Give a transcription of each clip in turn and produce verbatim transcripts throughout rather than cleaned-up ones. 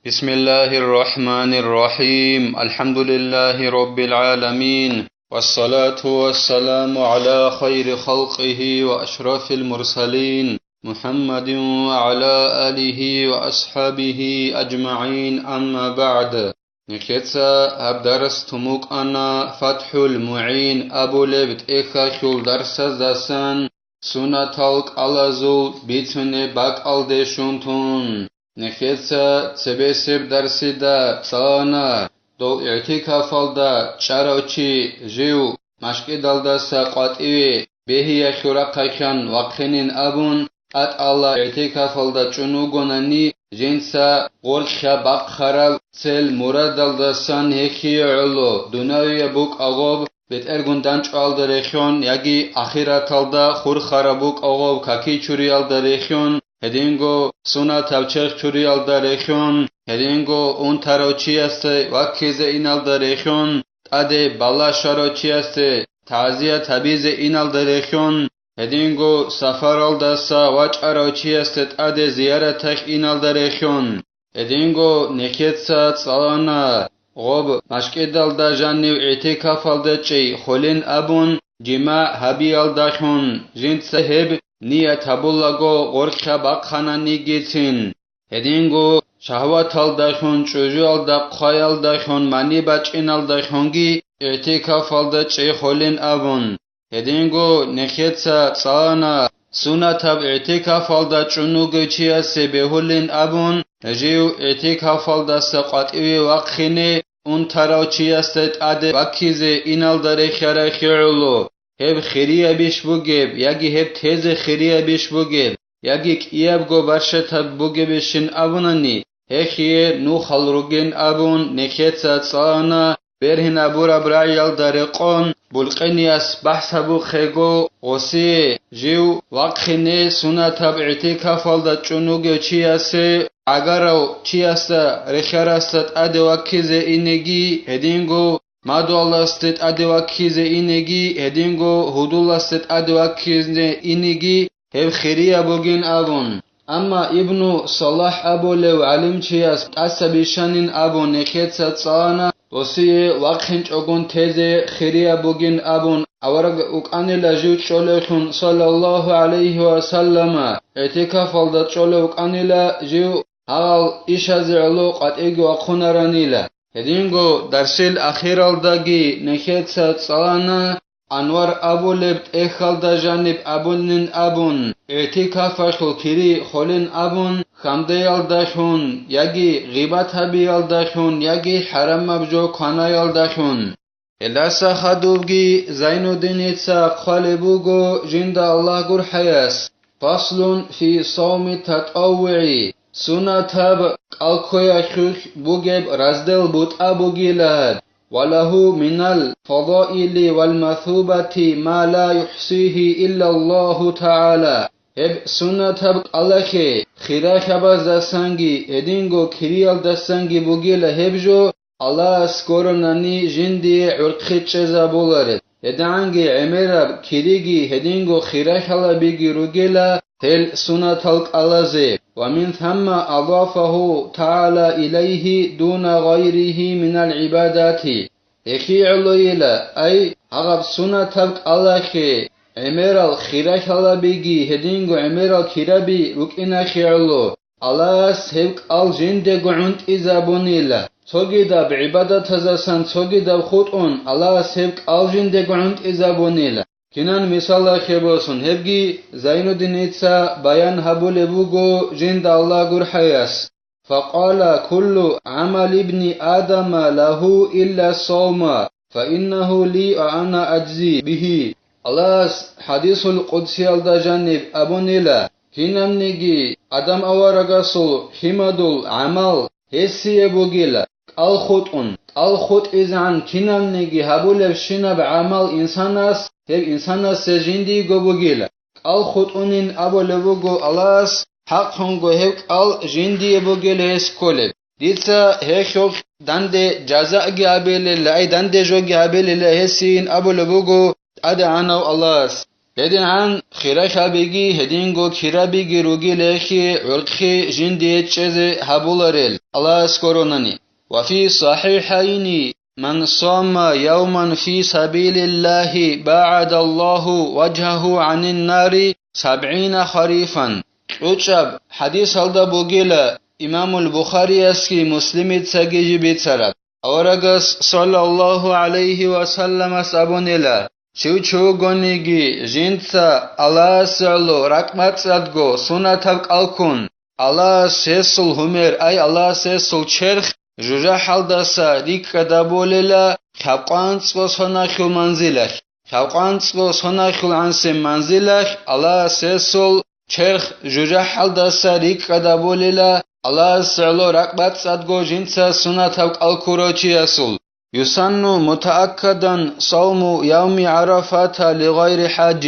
بسم الله الرحمن الرحيم. الحمد لله رب العالمين. والصلاة والسلام على خير خلقه وأشرف المرسلين محمد وعلى آله وأصحابه أجمعين. أما بعد. Нехеца гьаб дарс тумукъана ФатхӀул МугӀин абулеб тӀехьалъул дарсаздасан сунатал кӀалазул бицунеб бакӀалде щун тун. Нехеца цебесеб дарсида цӀалана дов игӀтикафалда чӀарав чи жив машкӀидалдаса къватӀиве бегьиялъул рахъайхъан вахъинин абун, тӀатӀала игӀтикафалда чӀун вугонани, жинца гъоркьа бахъараб цел мурадалдасан гьехие гӀоло, дунавияб букӀа гъоб бетӀергун данчӀвалда рехьон яги ахираталда хурхараб букӀа гъоб каки чуриялда рехьон, гьединго сунатаб черх чуриялда рехьон, гьединго унтарав чиясде ваккизе иналда рехьон, тӀаде балла щварав чиясде тагӀзият гьабизе иналда рехьон, гьединго сафаралдаса вачӀарав чиясде тӀаде зияратахь иналда рехьон, гьединго нехеца цӀалана гъоб машкӀидалда жанив игӀтикафалда чӀей холин абун, жимагӀ гьабиялдалъун жинца гьеб ният гьабулаго гъоркьа бахъананигицин. Гьединго шагьваталдалъун, чӀужуялда хъваялдалъун, мани бачӀиналдалъунги игӀтикафалда чӀей холин абун. Гьединго нехеца цӀалана сунатаб игӀтикафалда чӀун вугев чиясе бегьулин абун, жив игӀтикафалдаса къватӀиве вахъине унтарав чиясда тӀаде ваккизе иналда рехьа-рехье гӀоло. Гьеб хириябищ бугеб, яги гьеб тезе хириябищ бугеб, яги кӀиябго барщатаб бугебищин абунани, гьехие нухал ругин абун, нехеца цӀалана бергьинабураб рагӀиялда рекъон, булкъиниялъ бахӀс гьабухъего, гъосие жив вахъине сунатаб игӀтикафалда чӀун вугев чиясе, гӀагарав чиясда рехьарасда тӀаде ваккизе инеги, гьединго мадугьаласде тӀаде ваккизе инеги, гьединго гьудуласде тӀаде ваккизе инеги гьеб хирияб бугин абун. Амма Ибну Салахь абулев гӀалимчияс тӀаса бищанин абун нехеца цӀалана, досие вахъинчӀогун тезе хирияб бугин абун, авараг вукӀанила жив чӀолевлъун, саллаллагьу гӀалайгьи ва саллама, игӀтикафалда чӀолев вукӀанила жив гьагъал ишазе гӀоло къватӀиги вахъунаранила. Гьединго дарсил ахиралдаги нехеца цӀалана, Анвар абулеб тӀехьалда жаниб абунин абун, игӀтикафалъул кири холин абун, хандаялдалъун яги гъибат гьабиялдалъун яги хӀарамаб жо кванаялдалъун. Гьелдаса хадубги Зайнуддиница хъвалеб буго жинда Аллагь гурхӀаяс: «Фаслун фи савми татаввугӀи», сунатаб кӀалкквеялъулъ бугеб раздел бутӀа бугила гьаб. «Ва лагьу минал фадаили вал масубати ма ла юхӀсигьи иллаллагьу тагӀала». Гьеб сунатаб кӀалалъе хиралъабаздасанги гьединго кириялдасанги бугила гьеб жо, Аллагьас гуронани жиндие гӀурхъи чӀезабулареб. ГьедигӀанги гӀемераб кириги гьединго хиралъалабиги ругила гьел сунатал кӀалазе. Ва мин самма адафагьу тагӀала илайгьи дуна гъайригьи минал гӀибадати. Гьехие гӀолойила, ай, гьагъаб сунатаб кӀалалъе гӀемерал хиралъалабиги гьединго гӀемерал кираби рукӀиналъе гӀоло. Аллагьас гьеб кӀал жиндего гӀунтӀизабунила. Цогидаб гӀибадатаздасан цогидаб хутӀун Аллагьас гьеб кӀал жиндего гӀунтӀизабунила. Кинан мисалалъе босун, гьебги Зайнуддиница баян гьабулеб буго жинда Аллагь гурхӀаяс: «Факъала куллу гӀамали ибни Адама лагьу илла савма, фаиннагьу ли ва ана аджзи бигьи». Аллагьас хӀадисул къудсиялда жаниб абунила: «Кинабниги Адам аварагасул лъимадул гӀамал гьесие бугила, кӀал хутӀун, кӀал хутӀизегӀан кинабниги гьабулебщинаб гӀамал инсанас, гьеб инсанасе жиндиего бугила». КӀал хутӀунин абулеб буго Аллагьас, хӀакълъунго гьеб кӀал жиндие бугел гьес кколеб. Дица гьелъулъ данде жазаги гьабилелла, ай, данде жоги гьабилелла гьесийин абулеб буго ТӀадегӀанав Аллагьас. Гьединан хиралъабиги гьединго кирабиги ругел гӀурхъи жиндие чӀезе гьабуларел Аллагьас гуронани. وفي الصحيحين: من صام يوما في سبيل الله بعد الله وجهه عن النار سبعين خريفا. КьучӀаб хӀадисалда бугила имамул Бухариясги Муслимицаги жибицараб. Аварагас, саллаллагьу гӀалайгьи ва салламас, абунила: «Чи вугониги жинца Аллагьасе гӀоло ракӀбацӀцӀадго сунатаб кӀалккун, Аллагьас гьесул гьумер, ай Аллагьас гьесул черх жужахӀалдаса рикӀкӀад гьабулила хӀакъанцӀго сонахьул манзилалъ, хӀакъанцӀго сонахьул гӀансин манзилалъ Аллагьас гьесул черх жужахӀалдаса рикӀкӀад гьабулила Аллагьасе гӀоло ракӀбацӀцӀадго жинца сунатаб кӀалккурав чиясул». يسن متأكدا صوم يوم عرفة لغير حاج.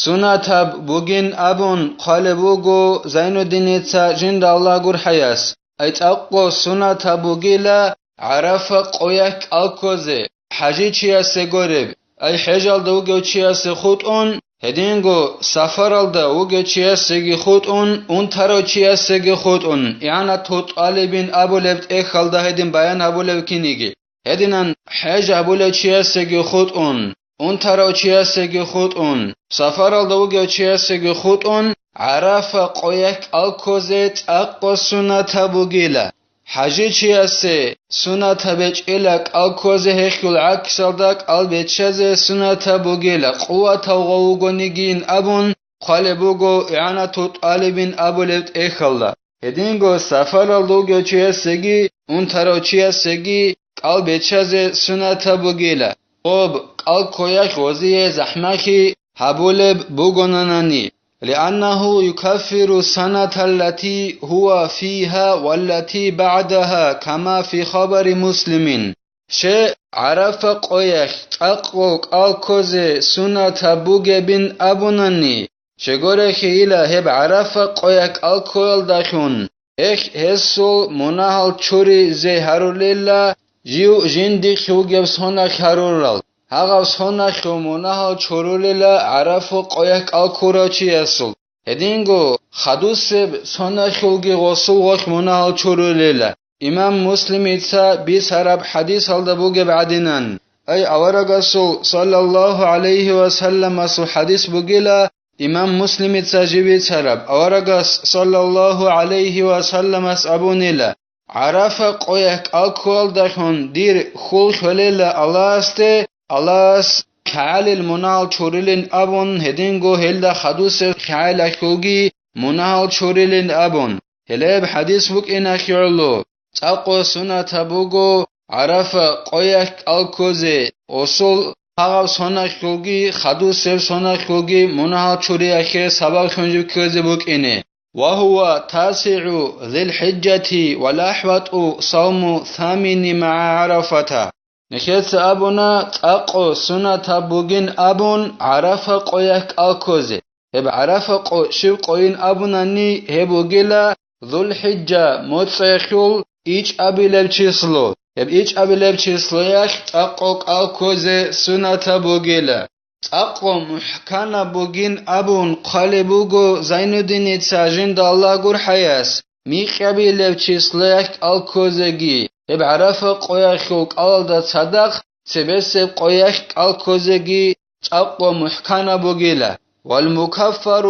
Сунатаб бугин абун хъвалеб буго Зайнуддиница жинда Аллагь гурхӀаяс. Ай цӀакъго сунатаб бугила ГӀарафа къоялъ кӀалкквезе, хӀажичиясе гуреб, ай хӀежалда вугев чиясе хутӀун, гьединго сафаралда вугев чиясеги хутӀун, унтарав чиясеги хутӀун, игӀанатул тӀалибин абулеб тӀехьалда гьедин баян гьабулеб киниги. Гьединан хӀеж гьабулев чиясеги хутӀун, унтарав чиясеги хутӀун, сафаралда вугев чиясеги хутӀун, ГӀарафа къоялъ кӀалкквезе цӀакъго сунатаб бугила. ХӀажичиясе сунатаб гьечӀила кӀалкквезе, гьелъул гӀаксалда кӀал биччазе сунатаб бугила, къуватав гъов вугонигин абун хъвалеб буго игӀанатул тӀалибин абулеб тӀехьалда. Гьединго сафаралда вугев чиясеги унтарав чиясеги кӀал биччазе сунатаб бугила, гъоб кӀалкквеялъ гъозие захӀмалъи гьабулеб бугонанани. لأنه يكفر السنة التي هو فيها والتي بعدها كما في خبر مسلم. Щай ГӀарафа къоялъ цӀакъго кӀалкквезе сунатаб бугебин абунани, щай гурелъул гьеб ГӀарафа къоялъ кӀалкквеялдалъун, гьелъ гьесул мунагьал чуризе гьарулила жив жиндилъ вугеб сонахь гьарурал, гьагъаб сонахьул мунагьал чурулила ГӀарафа къоялъ кӀалккурав чиясул. Гьединго хадусеб сонахьулги гъосул гъорлъ мунагьал чурулила. Имам Муслимица бицараб хӀадисалда бугеб гӀадинан, ай аварагасул саллаллагьу гӀалайгьи ва салламасул хӀадис бугила, имам Муслимица жиб бицараб, аварагас саллаллагьу гӀалайгьи ва салламас абунила: «ГӀарафа къоялъ кӀалкквеялдалъун дир хьул лъолила Аллагьасде, Аллагьас лъагӀалил мунагьал чурилин абун, гьединго гьелда хадусеб лъагӀалилъулги мунагьал чурилин абун». Гьелеб хӀадис букӀиналъе гӀоло, цӀакъго сунатаб буго ГӀарафа къоялъ кӀалкквезе, гъосул гьагъаб сонахьулги хадусеб сонахьулги мунагьал чуриялъе сабаблъун жиб ккезе букӀине. وهو تاسع ذي الحجة والأحوط صوم ثامن مع عرفة. Нижеца абуна, цӀакъго сунатаб бугин абун ГӀарафа къоялъ кӀалкквезе. Гьеб ГӀарафа къо щиб къойин абунани, гьеб бугила ЗулхӀиджа моцӀалъул ичӀабилеб число. Гьеб ичӀабилеб числоялъ цӀакъго кӀалкквезе сунатаб бугила. ЦӀакъго мухӀканаб бугин абун хъвалеб буго Зайнуддиница жинда Аллагь гурхӀаяс, микьабилеб числоялъ кӀалкквезеги, гьеб ГӀарафа къоялъул кӀалалда цадахъ цебесеб къоялъ кӀалкквезеги цӀакъго мухӀканаб бугила. والمكفر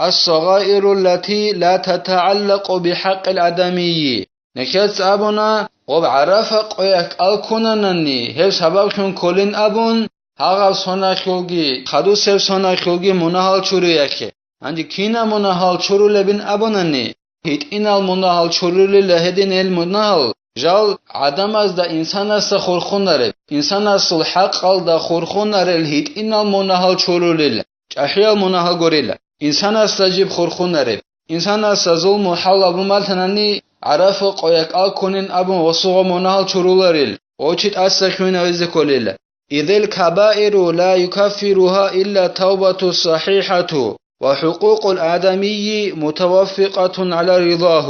الصغائر التي لا تتعلق بحق الآدمي. Нижеца абуна, гъоб ГӀарафа къоялъ кӀалккунанани, гьеб сабаблъун кколин абун, гьагъаб сонахьулги, хадусеб сонахьулги мунагьал чуриялъе. Гьанже кинаб мунагьал чурулебин абунани, гьитӀинал мунагьал чурулила гьединал мунагьал, жал гӀадамазда, инсанасда хурхунареб, инсанасул хӀакъалда хурхунарел гьитӀинал мунагьал чурулила, чӀахӀиял мунагьал гурила. Инсанасда жиб хурхунареб, инсанасда зулму хӀалаб бумалъанани, ГӀарафа къоялъ кӀалккунин абун гъосул гъо мунагьал чуруларел, гъов чи тӀаса хьунавизе кколела. إذ الكبائر لا يكفرها إلا التوبة الصحيحة وحقوق الآدمي متوافقة على رضاه.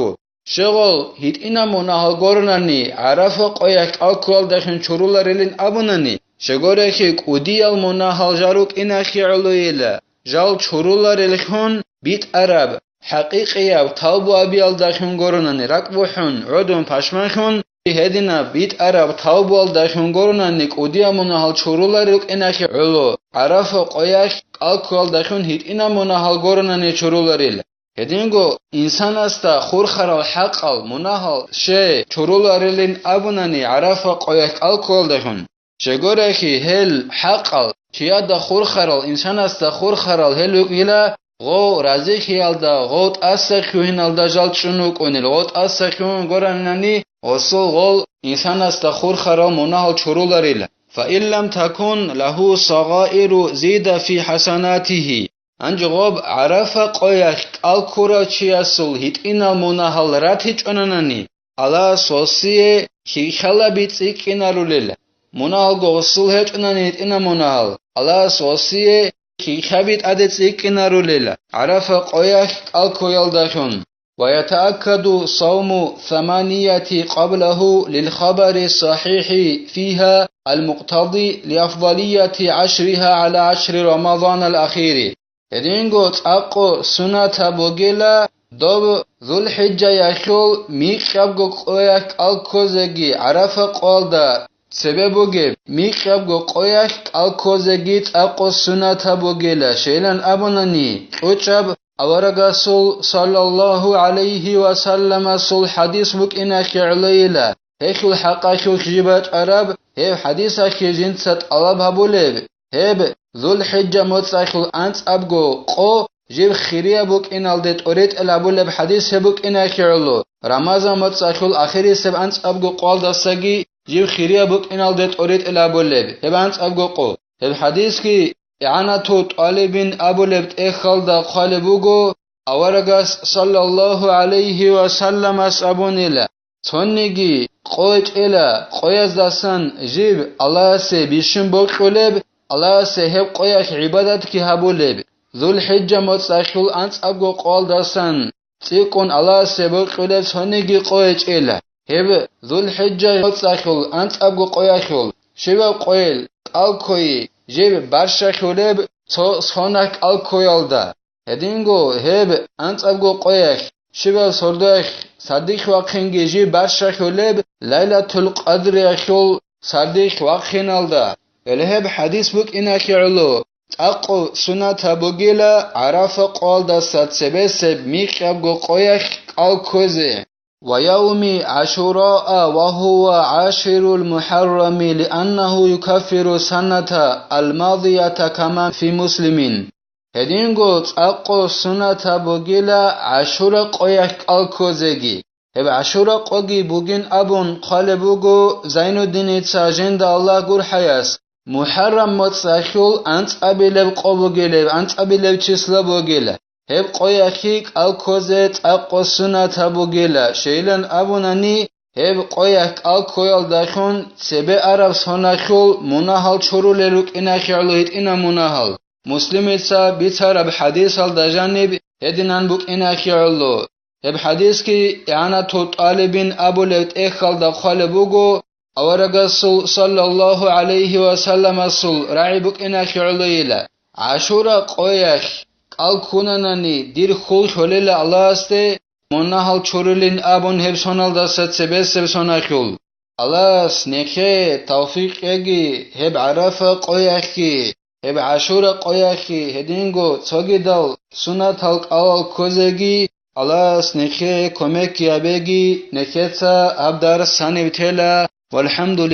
Щегъол гьитӀинаб мунагьал гуронани, ГӀарафа къоялъ кӀалкквеялдалъун чуруларилин абунани, щегорехи кӀудиял мунагьал жал рукӀиналъе гӀолойила, жал чурулареллъун битӀараб, хӀакъикъияб тавбу абиялдалъун гуронани, ракӀбухӀун, гӀодун, пашманлъун, гьединаб битӀараб тавбуялдалъун гуронани кӀудияб мунагьал чуруларел рукӀиналъе гӀоло, ГӀарафа къоялъ кӀалккуялдалъун гьитӀинаб мунагьал гуронани чуруларел. Гьединго инсанасда хурхарал хӀакъал, мунагьал щай чуруларилин абунани ГӀарафа къоялъ кӀалккуялдалъун. Щегорехи гьел хӀакъал, чияда хурхарал, инсанасда хурхарал гьел рукӀила, гъов разихьиялда, гъов тӀаса хьугьиналда жал чӀун рукӀунел, гъов тӀаса хьугьун гуронани, гъосул гъол инсанасда хурхарал мунагьал чуруларила. فإن لم تكن له صغائر زيد في حسناته. Гьанже гъоб ГӀарафа къоялъ кӀалккурав чиясул гьитӀинал мунагьал ратичӀонанани, Аллагьас гъосие хьихьалаби цӀикӀкӀинарулел. Мунагьалго гъосул гьечӀонани гьитӀинаб мунагьал, Аллагьас гъосие хьихьаби тӀаде цӀикӀкӀинарулел ГӀарафа къоялъ кӀалккуялдалъун. ويتأكد صوم ثمانية قبله للخبر الصحيح فيها المقتضي لأفضلية عشرها على عشر رمضان الأخير. Гьединго цӀакъго сунатаб бугила доб ЗулхӀиджаялъул микьабго къоялъ кӀалккозеги, ГӀарафа къоялда цебе бугеб микьабго къоялъ кӀалккозеги цӀакъго сунатаб бугила, щайилан абунани, кьучӀаб аварагасул саллаллагьу гӀалайгьи ва салламасул хӀадис букӀиналъе гӀолойила, гьелъул хӀакъалъулъ жиб бачӀараб, гьеб хӀадисалъе жинца тӀалаб гьабулеб, гьеб ЗулхӀиджа моцӀалъул анцӀабго къо жиб хирияб букӀиналде тӀоритӀел гьабулеб хӀадис гьеб букӀиналъе гӀоло, Рамазан моцӀалъул ахирисеб анцӀабго къоялдасаги жиб хирияб букӀиналде тӀоритӀел гьабулеб гьеб анцӀабго къо. Гьеб хӀадисги ИгӀанату тӀалибин абулеб тӀехьалда хъвалеб буго, аварагас саллаллагьу гӀалайгьи ва салламас абунила, цониги къо гьечӀела, къояздасан жиб Аллагьасе бищун бокьулеб, Аллагьасе гьеб къоялъ гӀибадатги гьабулеб, ЗулхӀиджа моцӀалъул анцӀабго къоялдасан цӀикӀкӀун Аллагьасе бокьулеб цониги къо гьечӀела. Гьеб ЗулхӀиджа моцӀалъул анцӀабго къоялъул щибаб къойил кӀалккойи жиб барщалъулеб цо сонах кӀалккоялда. Гьединго гьеб анцӀабго къоялъ щибаб сордоялъ сардилъ вахъинги жиб барщалъулеб Лайлатул Къадриялъул сардилъ вахъиналда. Гьеле гьеб хӀадис букӀиналъе гӀоло, цӀакъго сунатаб бугила ГӀарафа къоялдаса цебесеб микьабго къоялъ кӀалккозе. ويوم عاشوراء وهو عاشر المحرم لأنه يكفر السنة الماضية كما في مسلم. Гьединго цӀакъго сунатаб бугила ГӀашура къоялъ кӀалккозеги. Гьеб ГӀашура къоги бугин абун хъвалеб буго Зайнуддиница, жинда Аллагь гурхӀаяс, МухӀаррам моцӀалъул анцӀабилеб къо бугилеб, анцӀабилеб число бугила. Гьеб къоялъ кӀалккозе цӀакъго сунатаб бугила, щайилан абунани, гьеб къоялъ кӀалккоялдалъун цебе араб соналъул мунагьал чурулел рукӀиналъе гӀоло гьитӀинаб мунагьал. Муслимица бицараб хӀадисалда жаниб гьединан букӀиналъе гӀоло. Гьеб хӀадисги ИгӀанату тӀалибин абулеб тӀехьалда хъвалеб буго, аварагасул саллаллагьу гӀалайгьи ва салламасул рагӀи букӀиналъе гӀолойила. ГӀашура къоялъ кӀалккунанани дир хьул лъолела Аллагьасде, мунагьал чурулин абун гьеб соналдаса цебесеб соналъул. Аллагьас нехее тавфикъ кьеги гьеб ГӀарафа къоялъги, гьеб ГӀашура къоялъги гьединго цогидал сунатал кӀалал ккозеги, Аллагьас нехее кумекги гьабеги, нехеца гьаб дарс гьаниб тела. ВалхӀамдулиллагь.